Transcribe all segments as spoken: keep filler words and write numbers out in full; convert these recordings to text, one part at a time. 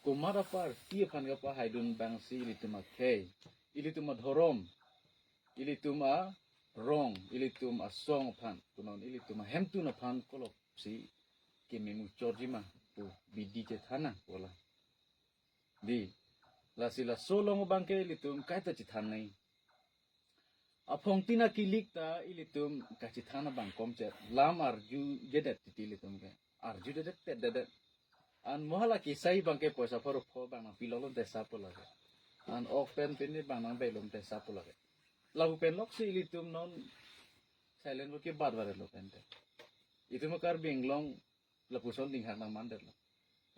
komat aparty aphan kapahaidun abangsi ilitum akhei, ilitum adhorom, ilitum arong, ilitum asong aphan, punon ilitum ahemtun aphan kolok si keme muchotji ma pu bidi chethan nang pu alam. Dei, lasi laso along abangke ilitum kaita chethan nai. Aphongtin akilik ta ilitum kachethan abang komchet. Lam arjujedet titi ilitum ke. Arjujedet tedetdet. An mo hala kisai abangke poisa pharo pho abang nangpilok lom te sap lake. An ok pen pini abang nangbe lom te sap lake. Lapu pen loksi ilitum non silent vote kebat varet lo pen te. Itum Karbi Anglong lapuson dinghak nangmandetlo.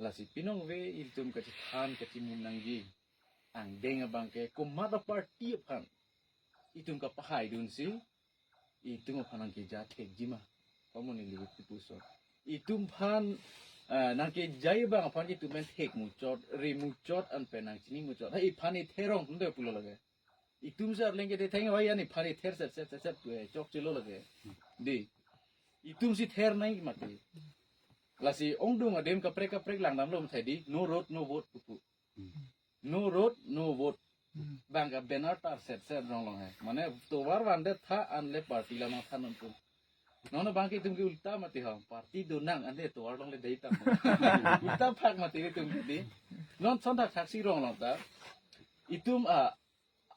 Lasi pinong ve ilitum kachethan kachimum nangji. Angdeng abangke komat aparty aphan itum kapahaidunsi itum aphan nangkeja thekji ma. Komon ili kipuson. Itum aphan, eh, nangkeja abang aphan itum pen thek muchot, ri muchot, an pen nangchini muchot. Hai iphan itherong tum de pulo lake. Itum si arleng kethe theng vai ani phari ther set set set set pu chokchelo lake. Dei. Itum si ther nai mati. Lasi ongdung adem kaprek kaprek langdamlo mathai dei. No road, no vote pupu. No road, no vote. Abang ka banner tar set set rong long hai. Mane tovar vandet tha anle party lam nangthan nonpu. Non abangke itum ke ulta mati ho. Party do nang anle tovar longle dei tam. Ulta phak mati itum ke dei. Non son thakthak si rong long ta. Itum a,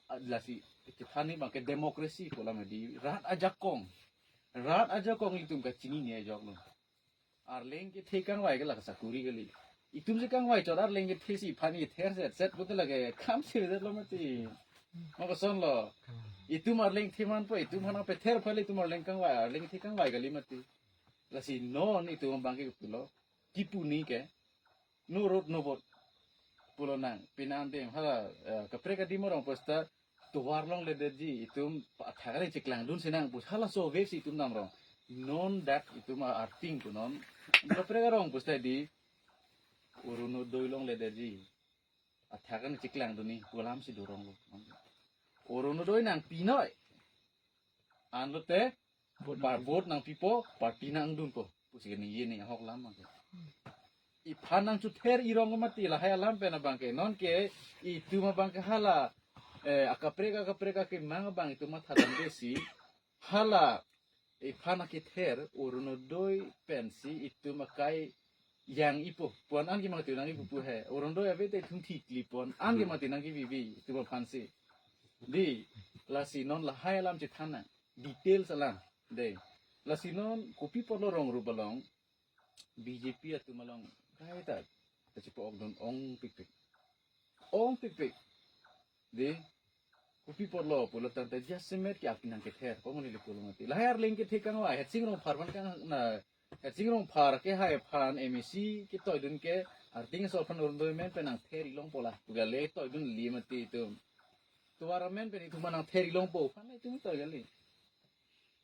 a, lasi chethan ni abangke democracy pu alam dei, rat ajakong. Rat ajakong itum kachinine ajok lo. Arleng kethe kangvai ke la kasakuri kali. Itum si kangvai chot arleng kethe si iphan ither set set pute lake kam si set lo mati. Mo kosonlo. Itum arleng the manpo, itum aphan nangpether phale itum arleng kangvai, arleng kethe kangvai kali mati. Lasi non itum abangke pulo. Kipu ni ke. No road, no vote. Pulo nang, pini andem, hala, eh, kaprek adim arong posta, tovar longledetji, itum athak kali chiklangdun sinang, pus hala so ve si itum damrong. Non dak itum a-, arting pu non. Kaprek arong posta dei, Orunodoi longledetji. Athak kali chiklangdun ni, pu alam si dorong lo. Orunodoi nangpi noi. Anlote, vote par nang- vote nangpipo, party nangdunpo. Pusi kani ye ni ahok lam abangke. Iphan nangchother irong mati lahai alam pen abangke. Non ke itum abangke hala, eh, akaprek akaprek akemang abang itum matha damde si. Hala, iphan akether, Orunodoi pensi itum akai yang ipo. Puan an ke mati nang ipo pu he. Orunodoi ave te itum thikli puan an ke mati nang ke bibi itum aphan si. Dei, lasi non lahai alam chethan nang. Details alam. Dei. Lasi non kopi apotlo rong rup along B J P atum along kaita kachipo-okdun ongpikpik. Ongpikpik. Dei. Kopi apotlo pulo tangte jasemet ke api nangkether. Komon ili pulo mati. Lahai arleng kethe kangvai. Headsing Rongphar aphan kang na Headsing Rongphar ke hai aphan M A C ketoidun ke arting so aphan Orunodoi amen pen nangther ilongpo la. Pu kali toidun li mati itum. Tovar amen pen itum nangther ilongpo aphan itum toi kali.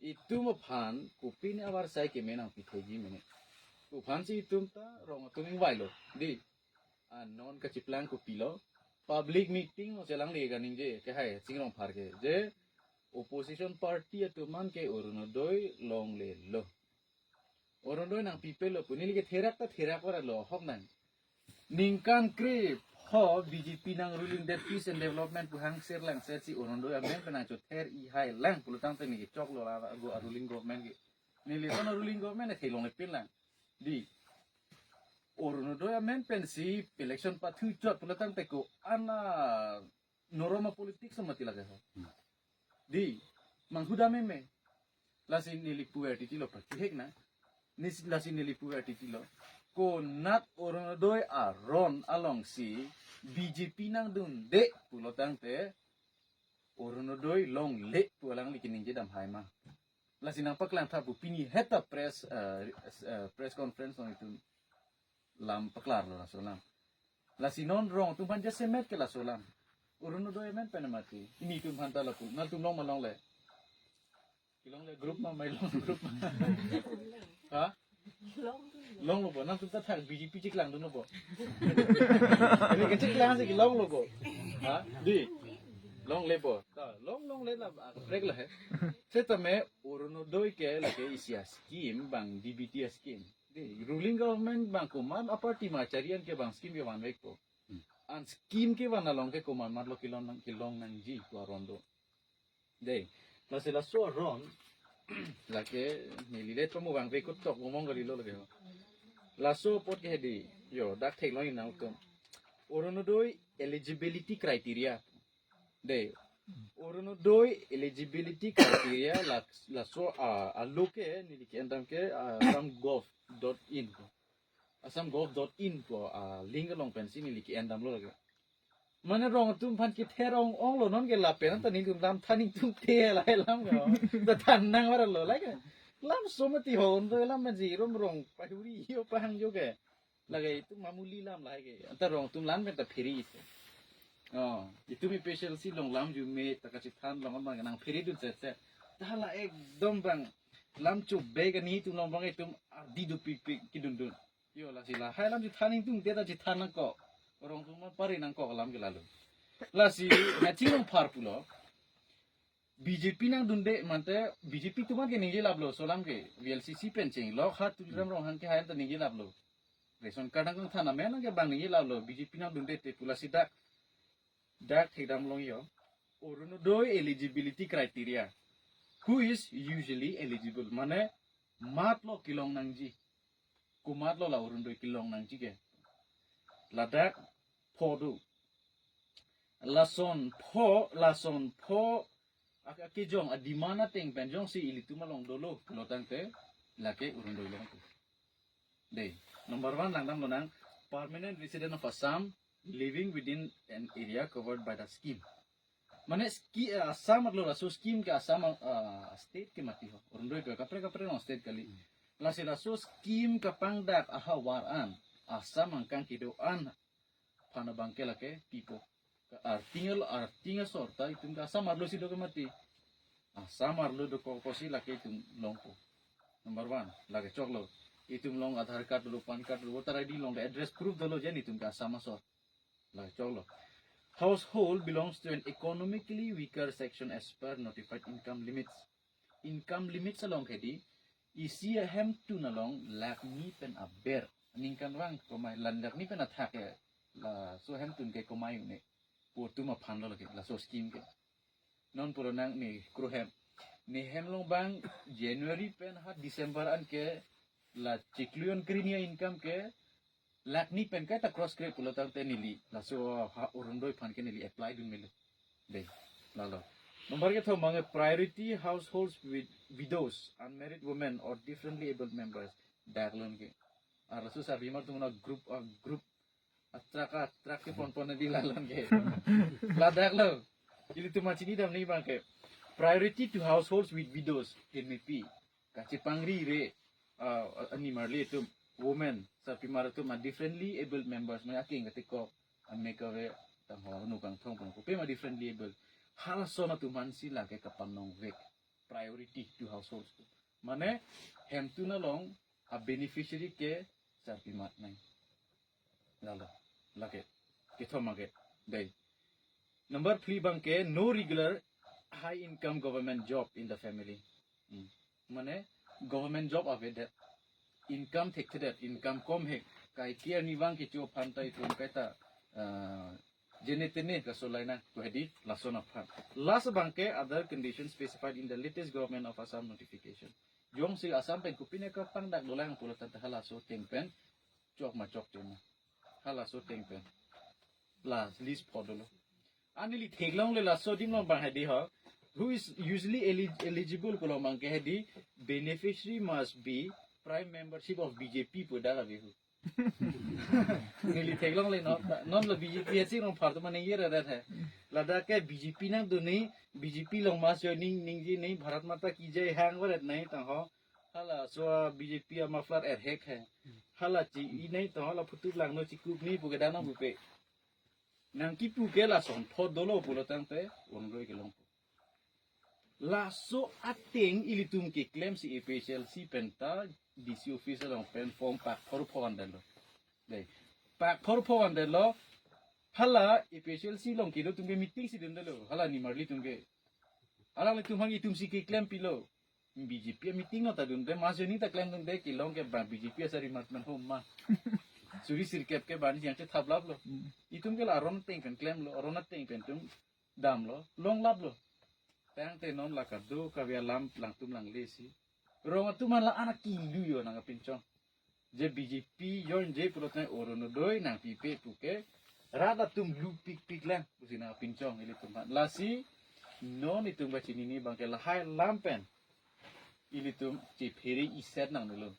Itum aphan kopine avarsai keme nangpitheji mene. Pu aphan si itum ta rong atum ingvailo. Dei. Anon kachiplang kopilo. Public meeting lo chelangle kaningje ke hai Headsing Rongphar ke. Je opposition party atum an ke Orunodoi longlelo. Orunodoi nangpipelo pu neli ke therak ta therak ora lo ahok nang. Ningkan krepho B J P nang ruling det peace and development pu hangsir langset si Orunodoi amen pen nangchother ihai lang pulo tangte neli choklo la go a ruling government ke. Neli kon ruling government ke longle pin lang. Dei. Orunodoi amen pensi election pathu chot pulo tangte ko-an a norma politics mati lake ho. Hmm. Dei, manghuda meme. Lasi neli puver titilo pachihek na. Nis lasi neli puver titilo. Konat Orunodoi aron alongsi B J P nangdunde pulo tangte Orunodoi longle pu alangli kaningje dam hai ma. Lasi nangpaklang tha pu pini heta press, eh, eh, press conference along itum lam paklarlo laso alam. Lasi non rong atum aphan jasemet ke laso alam. Orunodoi amen pen mati. Pini itum aphan ta lapu. Nangtum long ma longle. Kelongle group ma, mai long group ma. Ha? Longlo po. Nangtum ta thak B J P chiklangdunlo po. Ini kechiklang si longlo po. Ha? Dei. Longlepo. Ta long longle la, ah, kaprek la he. Setame Orunodoi ke lake isi a-scheme abang D B T a-scheme. Dei, ruling government abang komat aparty ma chari an ke abang scheme kevanvekpo. An scheme kevan along ke komat matlo kelong nang, kelong nangji ko aron do. Dei, lasi laso aron, lake neli le tong vangve kutok ngomong kalilo lake. Laso apot ke hedi, yo, dak theklong inang tum. Orunodoi eligibility criteria. Dei, Orunodoi eligibility criteria la, laso, ah, alo ke neli ke-endam ke, ah, assam gov dot in ko. Assam gov dot in ko, ah, link along pensi neli ke-endamlo lake. Mane rong atum aphan kethe ong-onglo, non ke lapen ta nelitum lam than ingtungte la lam ke. Ta than nang vara lo lake. Lam so mati ho, Orunodoi lam pensi rom rong pahuri yo pahang yo ke. Lake itum mamuli lam lake. Anta rong atum lam pen ta phere isi. Oh, itum APHLC along lam jume ta kachethan long abang nang phere dun set set. Ta la ekdom bang lam chubek ani itum along bang itum ardi dopikpik kedundun. Yo, lasi lahai lam chethan ingtungte ta chethan nangkok. Rong atum ma pare nangkok alam ke lalo. Lasi na chinong phar pulo. BJP nangdunde mate BJP atum ke ningje laplo, so lam ke VLCC pen chenglok ha Tuliram Ronghang ke ha-en ta ningje laplo. Ration card nangkangthan amen ke bang ningje laplo, BJP nangdunde te pu. Lasi dak, dak thekdam long yo. Orunodoi eligibility criteria. Who is usually eligible? Mane matlo kelong nangji. Komatlo la Orunodoi kelong nangji ke. Ladak pho do. Lason pho, lason pho ak-, akejong a-demand ateng pen jongsi ilitum along dolo pulo tangte lake Orunodoi longpo. Dei, number one langdamlo nang, permanent resident of Assam living within an area covered by the scheme. Mane ski, eh, Assam arlo laso scheme ke Assam, ah, state ke mati ho. Orunodoi ke kaprek kaprek along state kali. Lasi laso scheme kapangdak ahavar an Assam angkang kedo-an aphan abang ke lake pipo. Ka arting al-, arting asor ta itum ke Assam arlo si do ke mati. Assam arlo dokok apotsi lake itum longpo. Number one, lake choklo. Itum along Aadhaar card dolo, PAN card dolo, voter ID dolo, address proof dolo, jen itum ke Assam asor. Lake choklo. Household belongs to an economically weaker section as per notified income limits. Income limits along ke hedi, isi ahemtun along lakh ni pen aber. Ningkan vang komai, lan lakh ni pen athak ke laso ahemtun ke komai un-e pu atum aphanlo lake laso scheme ke. Non pulo nang ne kru hem. Ne hem along bang January pen ha December an ke la chiklo hini kre ni a-income ke lakh ni pen kaita cross kre pulo tangte neli laso ha Orunodoi aphan ke neli apply dun melo. Dei, lalo. Number kethom abang ke priority households with widows, unmarried women or differently abled members. Dak lon ke. Arlaso sarpimar atum na group, ah, group atrak atrak ke ponpon di lalon ke. Ladak lo. Ilitum ma chinidam ni abang ke. Priority to households with widows, N M P. Kachepangrire, ah, animarli atum, women, sarpimar atum, ma differently abled members, ma akeng katikok, amek ave, tangho, nu kangthong, pang kopi ma differently abled. Halason atum aphansi lake kapanong vek. Priority to households. Mane, hemtun along a-beneficiary ke sarpimar nai. Lalo, lake. Kethom abang ke. Dei. Number three abang ke, no regular high income government job in the family. Hmm. Mane, government job avedet. Income thekthedet, income kom hek. Kaike arni abang kecho aphan ta itum kaita, ah, jene tene kasolai nang, ko hedi lason aphan. Last abang ke, other conditions specified in the latest Government of Assam notification. Jongsi Assam pen kopine kapangdak dolang pulo tangte halaso ateng pen chok ma chokche ma. Halaso ateng pen. La list pho dolo. An neli theklongle laso adim along abang hedi ho. Who is usually eli-, eligible pulo abang ke hedi, beneficiary must be prime membership of BJP pu dak ave ho. Neli theklongle non, non lo BJP isi rong phartu mane ye ret he. Ladak ke BJP nangdunde, BJP along mass joining ningje ne, Bharat Mata Ki Jai hang varet ne tangho. Halaso BJP a-muffler erhek he. Hala chi-i ne tangho, la phutuk langno chikup ne pu ke dana bupe. Nangkipu ke lason pho dolo pulo tangte, Orunodoi kelong. Laso ateng ilitum keklemsi APHLC pen ta DC office along pen form pak phor pho an detlo. Dei. Pak phor pho an detlo. Hala APHLC along kedo atum ke meeting si dundetlo. Hala nimarli atum ke. Alanglitum hang itumsi keklem pilo. BJP meeting no ta dunde, mass joining ta klem dunde, kelong ke ba BJP asari mat man hom ma. Suri sirkep ke bani yang chethaplaplo. Itum ke la aron ateng pen klemlo, aron ateng pen atum damlo, longlaplo. Tangte non la kado kave alam langtum langlesi. Rong atum la anak kilu yo nangpinchong. Je B J P join je pulote Orunodoi nangpipe puke rat atum lupikpik lang pusi nangpinchong ilitum aphan. Lasi non itum kachinine abangke lahai alam pen ilitum chephere iset nangdunlo.